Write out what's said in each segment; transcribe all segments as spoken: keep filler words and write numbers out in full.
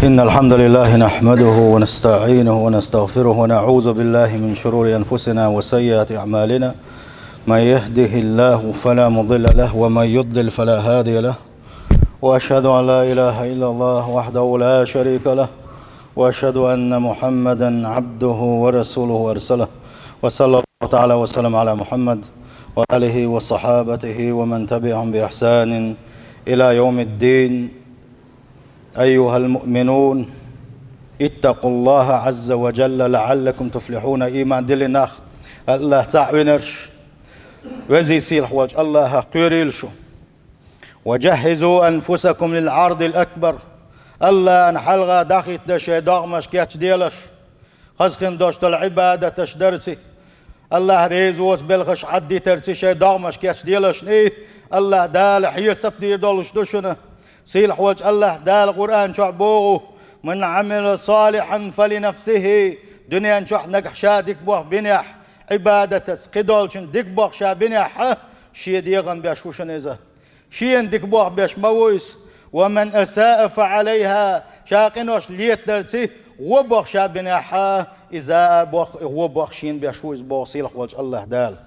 إن الحمد لله نحمده ونستعينه ونستغفره ونعوذ بالله من شرور أنفسنا وسيئات أعمالنا. من يهده الله فلا مضل له ومن يضلل فلا هادي له. وأشهد أن لا إله إلا الله وحده لا شريك له. وأشهد أن محمدا عبده ورسوله أرسله. وصلى الله تعالى وسلم على محمد وآله وصحابته ومن تبعهم بإحسان إلى يوم الدين. أيها المؤمنون، اتقوا الله عز وجل لعلكم تفلحون. Ийман диллина нах, АллахӀ цхьаъ винарш, везий сийлахь волчу АллахӀах кхоьрийла шу. وجهزوا أنفسكم للعرض الأكبر. АллахӀана хьалха дӀахӀиттадеш шайн догӀмаш кечделаш. Хаза хин долуш долу Ӏибадаташ дарций, АллахӀ реза воцу белхаш Ӏаддитарций шайн догӀмаш кечделашний, АллахӀ Дала хьесап дийр долуш ду шуна. Сийлахь волчу АллахӀ Дала Къуръан чохь боху: «من عمل صالحا فلنفسه». Дуьнен чохь нагахь ша дика бохь бинехь, Ӏибадатаца кхидолчун дика бохь ша бинехь, шен дегӀан беш ву шуна иза. Шена дика бохь беш ма ву иза. «ومن أساء فعليها». Ша къинош летадарций, гӀо бохь ша бинехь, иза а бохь, гӀо бохь шена беш ву иза, боху сийлахь волчу АллахӀ Дала.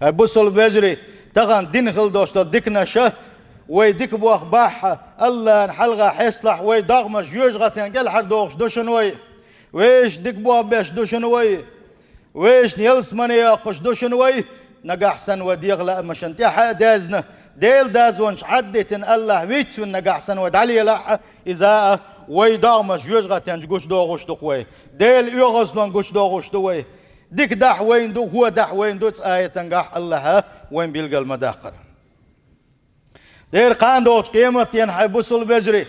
Ай, бусалба вежарий, тахана дина хила долуш долу диканаша, вай дика бохь бахь, АллахӀана хьалха хьесталахь, вай догӀмаш жоьжахатин кӀелхьардохуш ду шуна вай. Вешан дика бохь беш ду шуна вай. Вешан ялсамане йоккхуш ду шуна вай, нагахь санна вай дегӀан лаамашна тӀаьхьа а дезна, Делан дозанаш Ӏаддитина АллахӀ вицвина нагахь санна вай дӀалелахь а, иза а вай догӀмаш жоьжахатинчу гучудохуш ду-кх вай. Делан оьгӀазлонна гучудохуш ду вай. Дика дахь вайна ду, хӀун дахь вайна ду, цу аятангахь АллахӀа вайна билгал ма даккхара. Дера кхана догӀучу къематдийнахь, хьайн бусалба вежарий,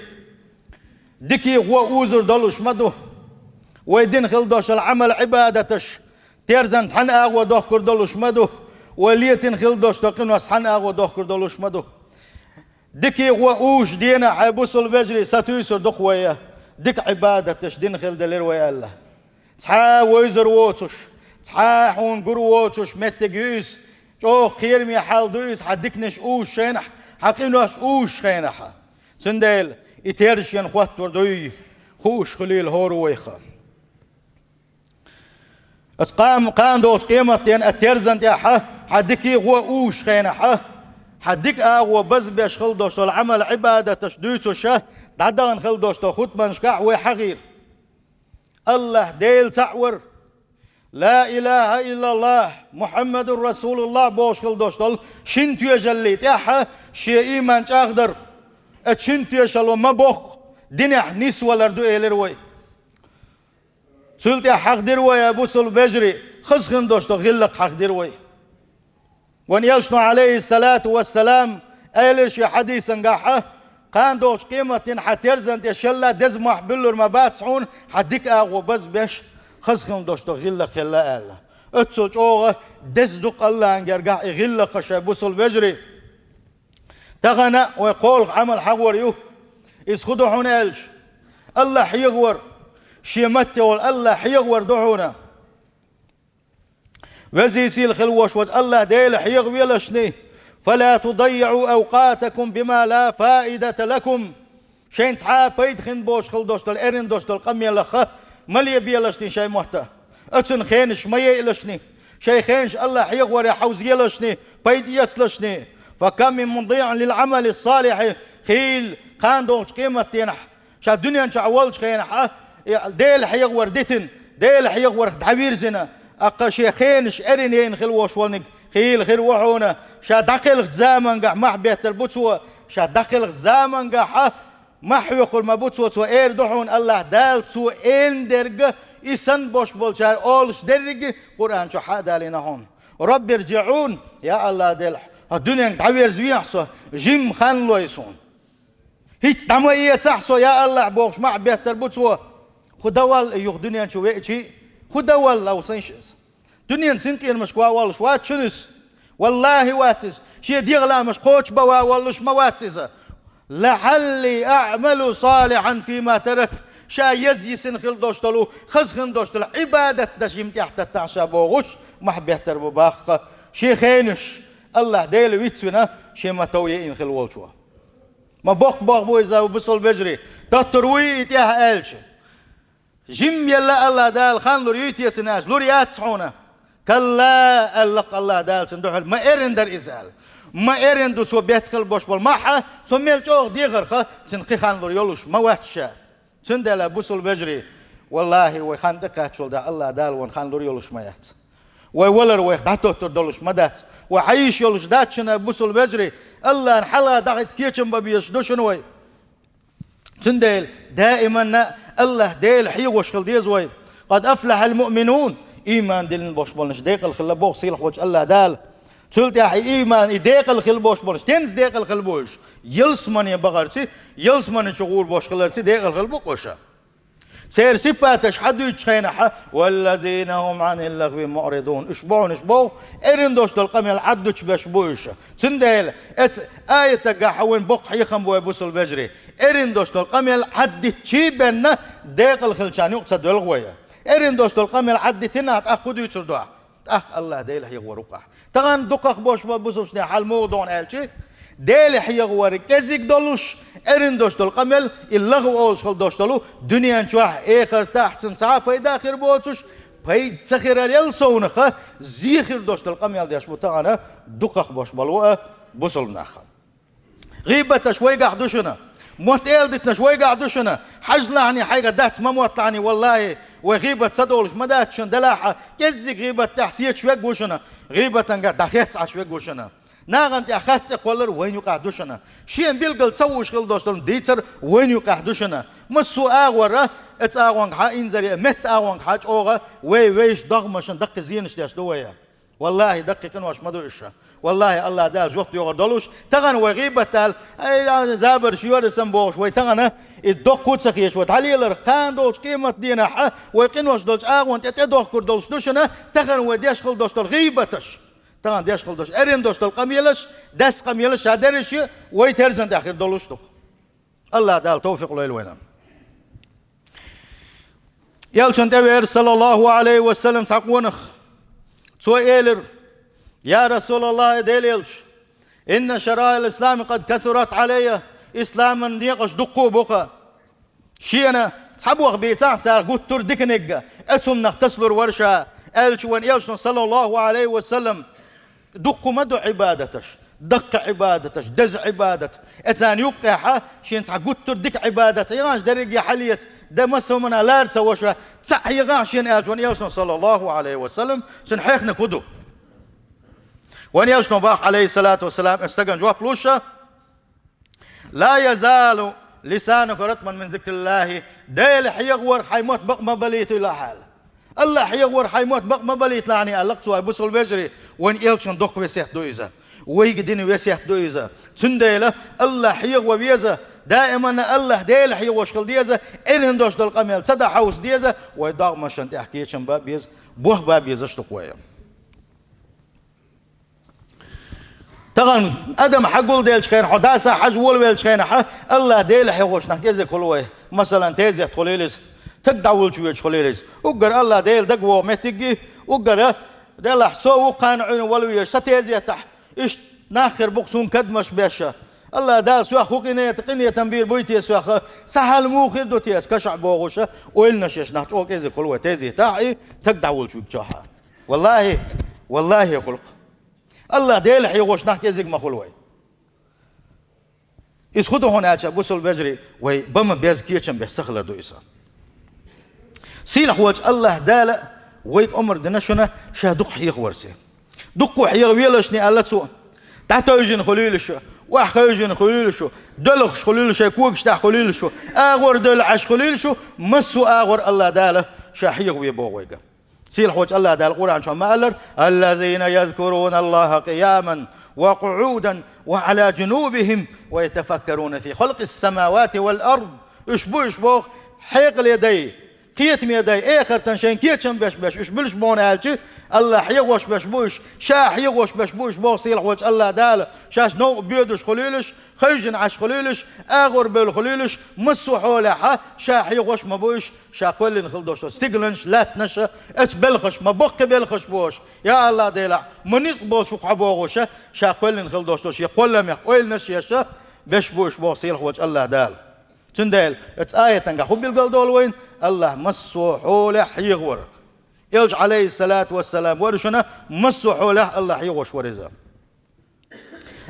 дикий хӀун узур долуш ма ду. Вай дина хила долуш долу Ӏамал-Ӏибадаташ терзан цхьана агӀо дохкур долуш ма ду. Вай летина хила долуш долу къинош цхьана агӀо дохкур долуш ма ду. Дикий хӀун узуш дийнахь, хьайн бусалба вежарий, сатуьйсур ду-кх вай, дика Ӏибадаташ дина хила делира вай аьлла. Цхьа а вевзар воцуш, цхьа а хьуна гур воцуш меттиг ю иза, чӀогӀа кхераме хьал ду иза, хьан диканаш узуш хенахь, хьан къинош узуш хенахь. Цундела и терза шена хӀоттор дуй, хууш хуьлийла хӀора вайх. Аса кхана, кхана догӀучу къематдийнахь а терзан тӀехь хьан дикий хӀун узуш хенахь, хьан дика агӀо базбеш хила долуш долу Ӏамал-Ӏибадаташ дуьйцуш, дӀадахана хила долуш долу хутбанашкахь вай хьахийра. АллахӀ Дела цхьаъ вар, «Ла илаха иллаллахӀ, Мухьаммадур РасулуллахӀ» бохуш хила долуш долу шина тоьшаллий тӀаьхьа шен ийман чӀагӀдар. Оцу шина тоьшалло ма бохху, динехь нисвалар ду, элира вай. Цул тӀаьхьа хьахдира вай, ай бусалба вежарий, хаза хин долуш долу гӀиллакх хьахдира вай. Вайн элчано, Ӏалайхиссалату вассалам, элира шен хьадисангахь: «Кхана догӀучу къематдийнахь хьан терзан тӀе шелла деза мохь буьллур ма бац хьуна, хьан дика агӀо базбеш, хаза хин долуш долу гӀиллакх хилла», – аьлла. Оццул чӀогӀа деза ду-кх АллахӀан гергахь и гӀиллакхаш, ай бусалба вежарий. Тахана вай кхоалгӀа Ӏамал хьахор ю. Иза хӀун ду хьуна аьлча, АллахӀ хьехавар, шен матте волу АллахӀ хьехавар ду хьуна. Везий сийлахь хила волуш волчу АллахӀ Дела хьехавелашний: «Фала тудаййиӀу авкъатакум бима ла фаидата лакум». Шайна цхьа а пайда хин боцуш хила долуш долу, эрна долуш долу къамелах ма лебелашний шайн мотт. Оцунна хенаш ма яйалашний. Шайн хенаш АллахӀ хьехаваре хьовзаелашний, пайда эцалашний. «Факам мин мудиӀин лил Ӏамали ссалихьи». Хийла кхана догӀучу къематдийнахь, ша дуьнен чохь волчу хенахь, и Дела хьехавар дитина, Дела хьехаварх дӀавирзина, аккха шен хенаш эрна яйна хила волуш волниг хийла хир ву хьуна, ша дӀакхелхачу замангахь мохь беттар бу цо, ша дӀакхелхачу замангахь мохь хьоькхур ма бу цо, цо эр ду хьуна АллахӀ Дала, цо элна дерг, и санна бош болчара олуш дерриге Къуръан чохь а далийна хьуна. «Рабби рджиӀун», я АллахӀ Дела, хьо дуьненга дӀаверзавехьа со, жимма хан лой суна. ХӀинца дӀа ма эцахь со, я АллахӀ, бохуш мохь беттар бу цо. ХӀун дан валла и юха дуьнен чу веачий? ХӀун дан валла, ловсанаш иза? Дуьненан синкъерамашка ван воллуш вац шуна иза. ВаллахӀи, вац иза. Шен дегӀан лаамаш кхочушбан ван воллуш ма вац иза. «ЛаӀалли аӀмалу салихьан фима тарак». Ша еза йисина хила долуш долу, хаза хин долуш долу Ӏибадат дан жимма тӀехь таттахь ша бохуш, мохь беттар бу баккха. Шен хенаш АллахӀ Дела вицвина, шен ма тов яйна хила волчо. Ма боккха боху бу иза, бусалба вежарий. Доттур вуй и тӀехь аьлча. Жимма елла АллахӀ Дала хан лур юй те цунна аьлча, лур яц хьуна. «Калла», аьлла-кх АллахӀ Дала цунна дуьхьал, ма эрна дара иза аьлла. Ма эрна ду цо бетта хила бош болу махьа, цо мел чӀогӀа дехарх, цунна кхин хан лур йолуш ма вац ша. Цундела, бусалба вежарий, валлахӀи, вай хан тӀекхаччалц АллахӀ Дала вайна хан лур йолуш ма яц. Вай валар вайх дӀатоттур долуш ма дац. Вай хьан йиш йолуш дац шуна, бусалба вежарий, АллахӀна хьалха дӀахӀитта кечам бан безаш ду шуна вай. Цундела даиманна АллахӀ Дела хьехош хила деза вай. «Къад афлахьал муъминун», ийман диллина болуш болнаш декъала хилла боху сийлахьволчу АллахӀ Дала. Цул тӀаьхьа и ийман, и декъала хила болуш болнаш, тенца декъала хила бу уьш? Ялсамане бахарций, ялсамане чу гӀур болуш хиларций декъала хила бу-кх уьш. Церан сипаташ хьадуьйцучу хенахь: «Валлазина хӀум Ӏанил лагӀви муӀридун». Уьш боху, уьш боху, эрна долуш долу къамел Ӏаддуьтуш берш бу уьш. Цундела, эцу аятагахь вайн боккха хьехам бу вай, бусалба вежарий. Эрна долуш долу къамел Ӏаддитчий бен декъала хилчарна юкъа ца доьлху вай. Эрна долуш долу къамел Ӏаддитина, тӀаккха хӀун дуьйцур ду ахь? ТӀаккха АллахӀ Дела хьехавар ву-кх ахь. Тахана дукхах болуш болу бусалбанийн хьал муха ду аьлча, Дела хьехавар кӀезиг долуш, эрна долуш долу къамел, и лахва олуш хила долуш долу, дуьнен чохь, эхартахь цунна цхьа а пайда хир боцуш, пайда ца хирар ялсаманех, зе хир долуш долу къамел деш бу тахана дукхах болуш болу а бусалба нах. ГӀийбаташ вайгахь ду шуна. Мотт-эладитанаш вайгахь ду шуна. Хьажалахьний хьайга дац, ма мотталахьний, валлахӀи, вай гӀийбат ца долуш ма дац шуна, делахь а кӀеззиг гӀийбатехь сеташ верг ву шуна. ГӀийбатангахь дӀахецна Ӏаш верг ву шуна. Нахана тӀехь харц цӀе кхоллар вайна юкъахь ду шуна. Шена билггал ца хууш хила долуш долу дийцар вайна юкъахь ду шуна. Массо а агӀор а, эцу агӀонгахьа инзаре, меттан агӀонгахьа чӀогӀа вай вешан догӀмашна даккхий зенаш деш ду вай. ВаллахӀи, даккхий къинош ма ду уьш. ВаллахӀи, АллахӀ Дала жоп доьхур долуш, тахана вай гӀийбат ала, ай, ай, забарш йора сан бохуш, вай тахана иза доккха а ца хеташ, вай дӀалелар кхана долчу къематан дийнахь а, вай къинош долчу агӀон тӀе тӀедохкур долуш ду шуна, тахана вай деш хила долуш долу гӀийбаташ. Тахана деш хила долуш, эрна долуш долу къамелаш, дас къамелаш, ша дерриш а вай терзан тӀехь хир долуш ду-кх. АллахӀ Дала тавфикъ лойла вайна. Элчанна тӀевеара, саллаллахӀу Ӏалайхи ва саллам, цхьа къонах. Цо элира: «Я РасулаллахӀ, Делан Элча, инна шараил ислами къад касурат Ӏалайя». Исламан некъаш дуккха а бу-кх. Шена цхьа бох бийцахь, цара гуттар а диканиг а, эцуннах тасалур вара ша, аьлча, вайн Элчано, саллаллахӀу Ӏалайхи ва саллам, дуккха ма ду Ӏибадаташ, даккхий Ӏибадаташ, деза Ӏибадат. Эцарна юккъехь шена цхьа гуттар а дика Ӏибадат, и гӀанаш дерриге хьалеца, дан массо а хӀуманна лара ца ваша, цхьаъ хьехахь шена, аьлча, вайн Элчано, саллаллахӀу Ӏалайхи ва саллам, цуьнан хьехниг хӀун ду? Вайн Элчано боху, Ӏалайхиссалату вассалам, оцу стагана жоп луш: «Ла язалу лисанука ратбан мин зикриллахӀи». Делан хьехавар хьайн мотт бакъ ма балийтийла ахь аьлла. АллахӀ хьехавар хьайн мотт бакъ ма балийталахьний аьлла-кх цо, ай бусалба вежарий, вайн Элчанан доккха весет ду иза. Вайга дина весет ду иза. Цундела АллахӀ хьехаво веза, даиманна АллахӀ Дела хьехош хила деза, эрна долуш долу къамел ца дан хьовса деза, вай догӀмашна тӀехь кечам бан беза, бох бан безаш ду-кх вай. Тахана адам хьан гулделлачу хенахь, хьо даса хьажа волавеллачу хенахь, АллахӀ Дела хьехош нах кӀезиг хуьлу вай. Масалан, тезет хуьлийла иза, стаг дӀавуллучу воьдуш хуьлийла иза. Уггар АллахӀ Дела дагавогӀу меттиг а, уггар, делахь, со ву-кх кхана Ӏуьйна вала везаш, сан тезетахь иштта нах хир бу-кх суна кадамаш беш. АллахӀ Дала сох хӀун къинхет-, къинхетам бийр буй те сох, сан хьал муха хир ду те аса кашахь бохуш, ойланаш еш нах чӀогӀа кӀезиг хуьлу вай тезетахь и стаг дӀавуллучу вуьгучохь. ВаллахӀи, валлахӀи хуьлу-кх. АллахӀ Дела хьехош нах кӀезиг ма хуьлу вай. Иза хӀун ду хьуна аьлча, бусалба вежарий, вай бан ма безза кечам беш ца хилар ду иза. Сийлахь волчу АллахӀ Дала вайга омра дина шуна ша дукха хьехаварца. Дуккха хьехавелаш-кх аьлла цо. ДӀатевжина хуьлийла шу, охьахевжина хуьлийла шу, доьлхуш хуьлийла, шайн когаш тӀехь хуьлийла шу, агӀор девлла Ӏаш хуьлийла шу, массо а агӀор АллахӀ Дала ша хьехаве боху вайга. Сийлахь волчу АллахӀ Дала Къуръан чохь ма аллара: «Аллазина язкуруналлахӀа къияман ва къуӀудан ва Ӏала джунубихӀим ва ятафаккаруна фи халкъис-самавати вал ард». Уьш бу, уьш боху, хьекъале дай, кхетаме дай, эхартан шайн кечам беш берш, уьш буьллуш бу хьуна аьлча, АллахӀ хьехош берш бу уьш, ша хьехош берш бу уьш боху сийлахь волчу АллахӀ Дала, шаьш новкъа боьдуш хуьлийла уьш, хевжина Ӏаш хуьлийла уьш, агӀор бевлла хуьлийла уьш, массо а хьолехь ша хьехош ма бу уьш, ша кхоьллина хила долуш долу стигланаш, лаьттанаш, эцу белхаш ма боккхий белхаш бохуш, я АллахӀ Дела, ма ницкъ болуш ву-кх хьо бохуш, ша кхоьллина хила долуш долу шен кхолламех ойланаш еш, беш бу уьш боху сийлахь волчу АллахӀ Дала. Цундела оцу аятангахь хӀун билгалдолу вайна? АллахӀ массо а хьолехь хьехавар. Элча, Ӏалайхиссалату вассалам, вара шуна массо а хьолехь АллахӀ хьехош вара иза.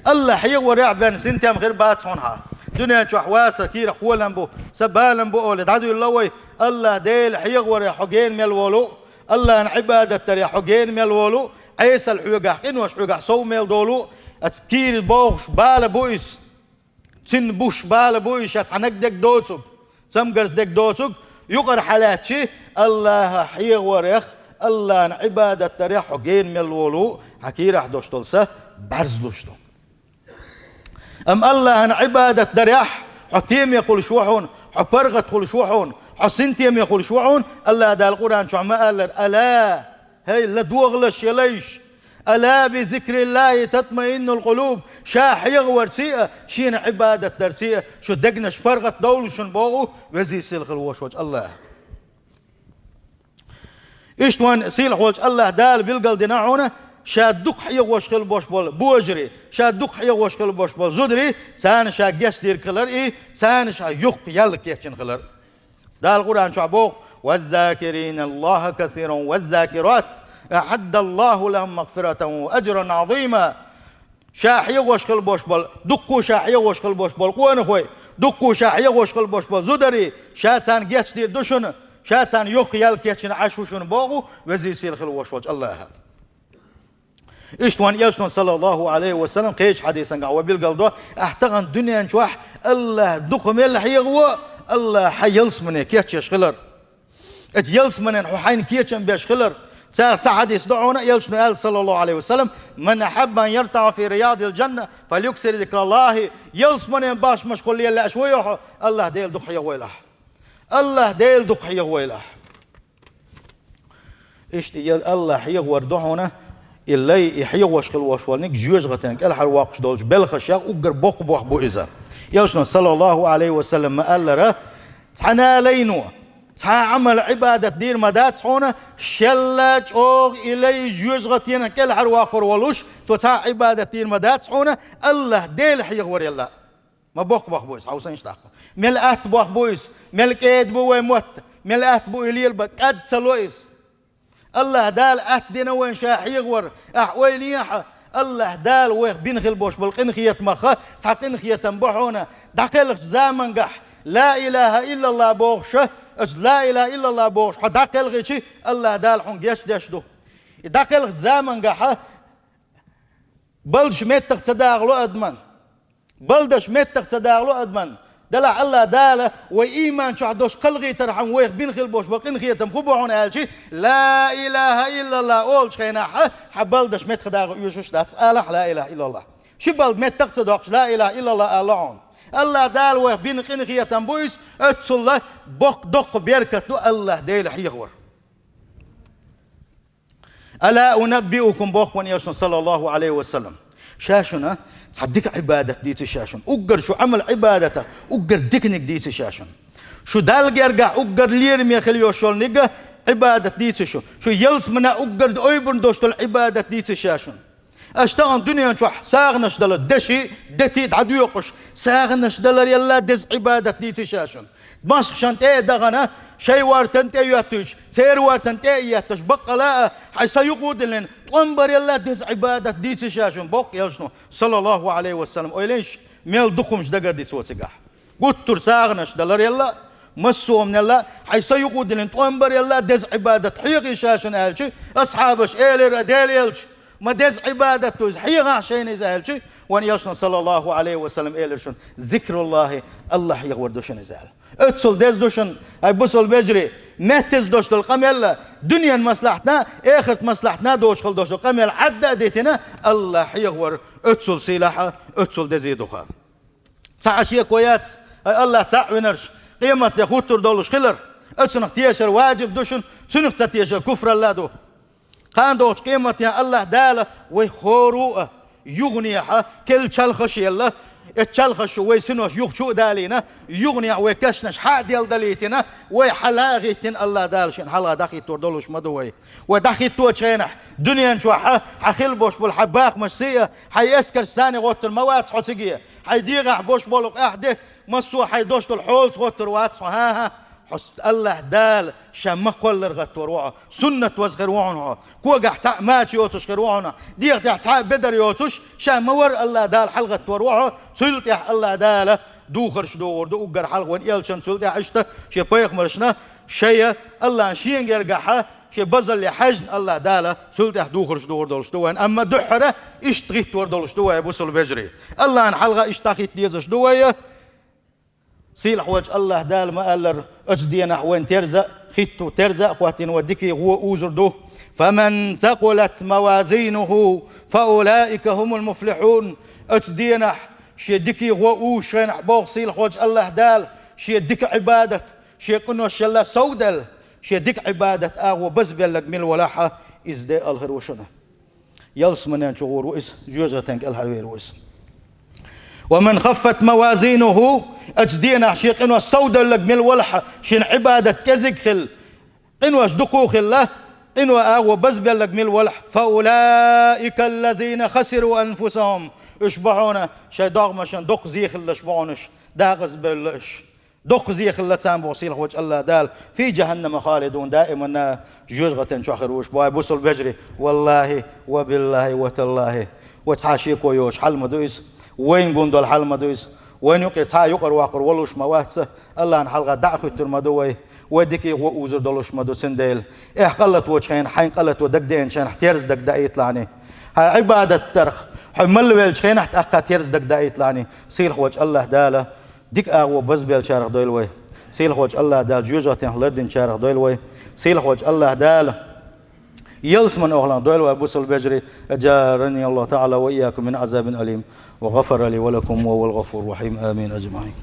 АллахӀ хьехаварехь бен синтем хир бац хьуна хьан. Дуьнен чохь ва сан кийрахь холам бу, сан балам бу олий дӀадуьйлало вай. АллахӀ Дела хьехаварехь хьо гена мел волу, АллахӀан Ӏибадат дарехь хьо гена мел волу, Ӏесалла хьоьгахь, къинош хьоьгахь сов мел долу, оцу кийра бохуш бала бу иза. Цуьнан буш бала бу иза, ша цхьа наг дерг доцург, цамгарца дерг доцург, юкъара хьалаьцчи, АллахӀ хьехаварехь, АллахӀан Ӏибадат дарехь хьо гена мел волу, хьан кийрахь долуш долу са бӀаьрзлуш ду. Амма АллахӀан Ӏибадат дарехь хьо теме хуьлуш ву хьуна, хьо паргӀат хуьлуш ву хьуна, хьо синтеме хуьлуш ву хьуна, АллахӀ Дала Къуръан чохь ма аллара: «Ала, хӀей, ладогӀалаш, я лайш! Ала би зикриллахӀи татмаиннул къулуб». Ша хьехаварций а, шена Ӏибадат дарций а, шун дегнаш паргӀат довлу шуна боху везий сийлахь хила волуш волчу АллахӀа. Иштта вайн сийлахь волчу АллахӀ Дала билгалдина хьуна, ша дукха хьехош хила бош болу божарий, ша дукха хьехош хила бош болу зударий, царна ша гечдийриг хилар и, царна ша юххе ял кечйина хилар. Дала Къуръан чохь боху: «Ваззакирина Аллаха касиран ваззакират, аӀаддаллаху лахум магфиратан ва аджран Ӏазима». Ша хьехош хила бош болу, дуккха ша хьехош хила бош болу къонахой, дуккха ша хьехош хила бош болу зударий, ша царна гечдийр ду шуна, ша царна юххе ял кечйина Ӏаш ву шуна боху везий сийлахь хила волуш волчу АллахӀа. Иштта вайн элчано, саллаллаху Ӏалайхи ва саллам, кхечу хьадисангахь вай билгалдо, ахь тахана дуьнен чохь АллахӀ дукха мел хьехаво, АллахӀ хьан ялсамане кечъеш хилар. Оцу ялсаманен хьо хьайна кечам беш хилар. Царах цхьа хьадис ду хьуна, элчано аьлла, саллаллаху Ӏалайхи ва саллам: «Ман ахьабба ан яртаӀа фи риядил джанна, фалюксир зикраллахи». Ялсаманен башмашкахула лела лаьаш вуй хьо, АллахӀ Дела дукха хьехавойла ахь. АллахӀ Дела дукха хьехавойла ахь. Иштта и АллахӀ хьехавар ду хьуна, и лай, и хьехош хила вош волниг жоьжахатин кӀелхьарвоккхуш долчу белхашех уггар боккха бохам бу иза. Элчано, саллаллаху Ӏалайхи ва саллам, ма-аллара: «Цхьана лайно, цхьа Ӏамал, Ӏибадат дийр ма дац хьуна, шелла чӀогӀа и лай жоьжахатин кӀелхьарвоккхур волуш, цо цхьа Ӏибадат дийр ма дац хьуна, АллахӀ Дела хьехаварелла». Ма боккха бохам бу иза, хьовсийша тӀаккха. Мел атта бохам бу иза, мел кӀеда бу вайн мотт, мел атта бу и лелабан, кӀад ца ло иза. АллахӀ Дала атта дина вайна ша хьехавар, ахь ойла е хьан, АллахӀ Дала вайх бина хила бош болу къинхетамах цхьа къинхетам бу хьуна, дӀакхелхачу замангахь «Ла илаха иллаллах» бохуш, оцу «Ла илаха иллаллах» бохуш хьо дӀакхелхичи, АллахӀ Дала хьуна гечдеш ду. И дӀакхелхачу замангахь балдаш меттах ца дахало адаман. Балдаш меттах ца дахало адаман. Делахь АллахӀ Дала вай ийман чохь долуш кхалхийтархьама вайх бина хила бош бо къинхетам хӀун бу хьуна аьлчи, «Ла илаха иллаллах» олучу хенахь, хьан балдаш меттах даха оьшуш дац, алахь «Ла илаха иллаллах». Ши балда меттах а ца доккхуш, «Ла илаха иллаллах» ала хьуна. АллахӀ Дала вайх бина къинхетам бу иза, оццул боккха доккха беркат ду АллахӀ Дела хьехавар. «Ала унаббиукум», боху вайн элчано, саллаллаху Ӏалайхи ва саллам. Ша шуна цхьа дика Ӏибадат дийций ша шуна. Уггар шу Ӏамал Ӏибадата, уггар диканиг дийций ша шуна. Шу Далла гергахь уггар лераме хила йолуш йолниг Ӏибадат дийций шу. Шу ялсамана уггар ойбурна долуш долу Ӏибадат дийций ша шуна. Аша тахана дуьнен чохь сагӀанаш далар, деши, дети дӀадоькъуш, сагӀанаш даларелла деза Ӏибадат дийций ша шуна. Масхашан тӀе а дахана, шайн вортан тӀе а йоьттуьйтуш, церан вортан тӀе а етташ, баккъала а, хьайн са юкъа а диллина, тӀом барелла деза Ӏибадат дийций ша шуна, боху элчано, саллаллаху Ӏалайхи ва саллам. Ойла йиш, мел дукха хӀумнаш дагардича цо цигахь. Гуттар сагӀанаш даларелла, массо а хӀуманелла, хьайн са юкъа а диллина, тӀом барелла деза Ӏибадат хьехий ша шуна аьлчи, асхьабаш элира: «Дела элча, ма деза Ӏибадат ду иза, хьехахь шайна иза», аьлчи, вайн элчано, саллаллаху Ӏалайхи ва саллам, элира шуна: «Зикруллахи, АллахӀ хьехавар ду шуна иза», аьлла. Оццул деза ду шуна, хӀай бусалба вежарий, меттаза долуш долу къамел а, дуьненан маслахьатна, эхартан маслахьатна доцуш хила долуш долу къамел Ӏадда а дитина, АллахӀ хьехавар оццул сийлахь а, оццул деза а ду хьан. Цхьа а шеко яц, хӀай АллахӀ цхьаъ винарш, къематде хӀуттур долуш хилар, оцунах тешар ваджиб ду шуна, цунах ца тешар куфралла ду. Кхана догӀучу къематде АллахӀ Дала вай хӀора а юханехьа, кел чалхаш а елла, Эццалхаш вай синош юха чу а далийна, юханехьа вай кешнаш хьа а делдалийтина, вай хьалагӀиттина АллахӀ Дала шен хьалха дӀахӀиттор долуш ма ду вай. Вай дӀахӀитточу хенахь, дуьнен чохь хьан хилла болуш болу хьан бахамаш сий а, хьайн эскарш санна гӀоттур ма вац хьо циге. Хьайн дегӀахь болуш болу къаьхьа де, массо а хьайн долуш долу хьолаца гӀоттур вац хьо, хӀан-хӀа. Хьо с-, АллахӀ Дала ша ма кхоллара гӀаттор ву хьо, суннат ваза хир ву хьуна хьо, когахь цхьаъ мача йоцуш хир ву хьуна, дегӀа тӀехь цхьаъ бедар йоцуш, ша ма вара АллахӀ Дала хьалагӀаттор ву хьо, цул тӀаьхьа АллахӀ Дала духарш догӀур ду уггар хьалха вайн элчан, цул тӀаьхьа иштта шен пайхамаршна, шайа АллахӀан шен гергахьа, шен базалле хьаьжна АллахӀ Дала цул тӀаьхьа духарш догӀур долуш ду вайн. Амма дуьххьара иштта гӀиттор долуш ду вай, бусалба вежарий. АллахӀан хьалха иштта дӀахӀитта дезаш ду вай. Сийлахь волчу АллахӀ Дала ма-аллара, оцу денахь вайн терза а хӀитту, терза а хӀоттийна вай дикий гӀо узур ду. «فمن ثقلت موازينه فأولئك هم المفلحون». Оцу денахь шен дикий гӀо узуш хенахь боху сийлахь волчу АллахӀ Дала, шен дика Ӏибадат, шен къиношшалла совдала, шен дика Ӏибадат агӀо базбелларг мила валахьа, иза де алхир ву шуна. Ялсаманен чу гӀур ву иза, жоьжахатин кӀелхьарвер ву иза. «ومن خفت موازينه», оцу денахь шен къинош совдалларг мила валахьа, шен Ӏибадат кӀезиг хилла, къинош дукха хилла, къино агӀо базбелларг мила валахьа, «فأولئك الذين خسروا أنفسهم». Уьш бу хьуна шайн догӀмашна доккха зе хилларш бу хьуна уьш, дакъазбевлла уьш. Доккха зе хилла царна боху сийлахь волчу АллахӀ Дала, «في جهنم خالدون», даиманна жоьжахатин чохь хир ву уьш бу, бусалба вежарий. ВаллахӀи, ва биллахӀи, ва таллахӀи, вай цхьа шеко йоцуш хьал ма ду иза, вайна гун долу хьал ма ду иза, вайна юкъе цхьа а юкъара ваккхар волуш ма вац, АллахӀан хьалха дӀа а хӀуьттур ма ду вай, вай дикий гӀо узур долуш ма ду цундела. Эхь, къа латочу хенахь, хьайн къа лато дагадеанчу хенахь, терза дагадаийталахьний. Хьайн Ӏибадат дарх, хьо малла веллачу хенахь, тӀаккха терза дагадаийталахьний. Сийлахь волчу АллахӀ Дала дика агӀо базбеллачарах дойла вай. Сийлахь волчу АллахӀ Дала жоьжахатех лардинчарах дойла вай. Сийлахь волчу АллахӀ Дала ялсаман охлахь дойла вай, бусалба вежарий. أجارني الله تعالى وإياكم من عذاب أليم، وغفر لي ولكم، وهو الغفور الرحيم. آمين أجمعين.